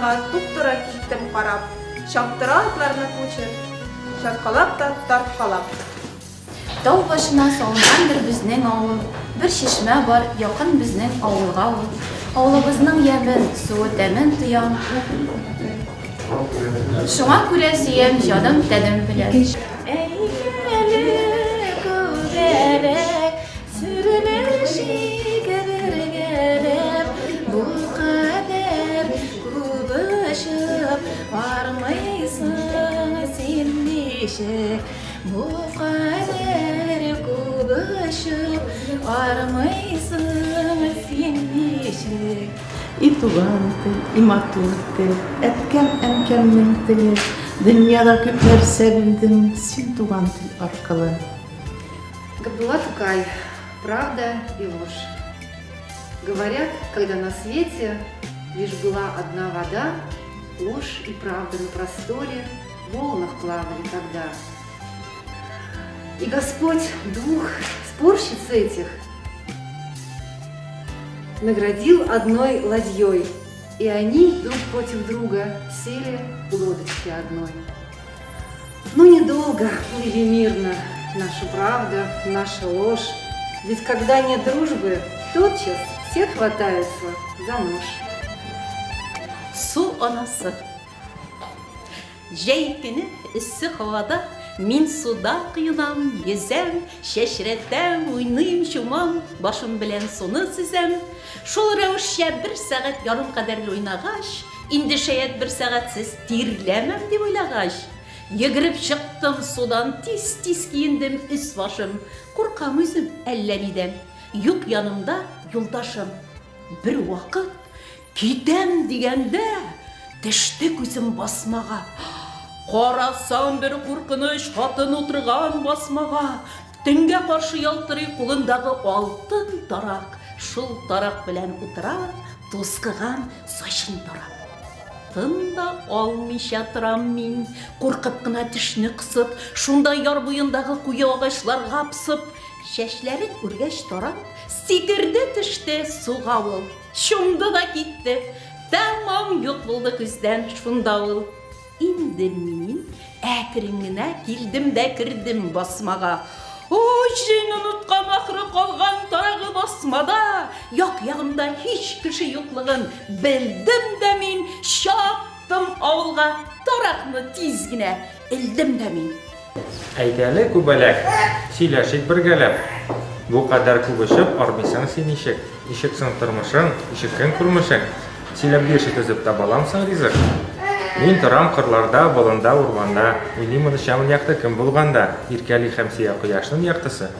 юлына туп-туры киттем карап. Чаптыра атларны кучер, чаткалап та тарткалап. Тау башына салынгандыр безнең авыл, Бер чишмә бар, якын безнең авылга ул. Авылыбызның ямен, суы тәмен тоям. Шуңа күрә сөям җаным-тәнем белән. Әйдәле, күбәләк, сөрелешик бергәләп, Бу кадәр күп очып, армыйсың син ничек? Бу кадәр күп очып, армыйсың син ничек? И туган тел, и матур тел, әткәм-әнкәмнең теле, Дөньяда күп нәрсә белдем син туган тел аркылы. Габдулла Тукай. Правда и ложь. Говорят, когда на свете лишь была одна вода, ложь и правда на просторе волнах плавали тогда. И Господь двух спорщиц этих наградил одной ладьей, и они друг против друга сели в лодочке одной. Но недолго плыли мирно наша правда, наша ложь, ведь когда нет дружбы, тотчас все хватаются за нож. Су анасы. Җәй көне эссе һавада мин суда коенам, йөзәм, чәчрәтәм, уйныйм, чумам, башым белән суны сөзәм. Шул рәвешчә бер сәгать ярым кадәрле уйнагач, инде шәят бер сәгатьсез тирләмәм дип уйлагач, йөгереп чыктым судан, тиз-тиз киендем өс-башым. Куркам үзем әллә нидән, юк янымда юлдашым. Бервакыт Китәм дигәндә, төште күзем басмага. Карасам, бер куркыныч хатын утырган басмага. Төнгә каршы ялтырый кулындагы алтын тарак. Шул тарак белән утыра, тузгыган сачын тарап. Тын да алмыйча торам мин, куркып кына тешне кысып, шунда яр буендагы куе агачларга посып, чәчләрен үргәч тарап, сикерде төште суга ул. Чумды да китте. Тәмам юк булды күздән шунда ул. Инде мин әкрен генә килдем дә кердем басмага. О, җен оныткан ахры калган тарагы басмада. Як-ягымда һич кеше юклыгын белдем дә мин, чаптым авылга, таракны тиз генә элдем дә мин. Әйдәле, күбәләк, сөйләшик бергәләп. Бу кадәр күп очып, армыйсың син ничек? Ничек соң тормышың, ничек көн күрмешең? Сөйләп бирче, төзеп табаламсың ризык? Мин торам кырларда, болында, урманда. Уйныймын, очамын якты көн булганда. Иркәли һәм сөя кояшның яктысы.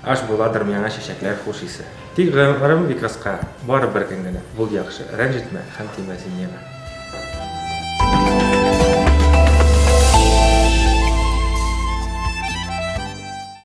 Аш буладыр миңа чәчәкләр хуш исе. Тик гомерем бик кыска, бары бер көн генә. Бул яхшы, рәнҗетмә һәм тимә син миңа.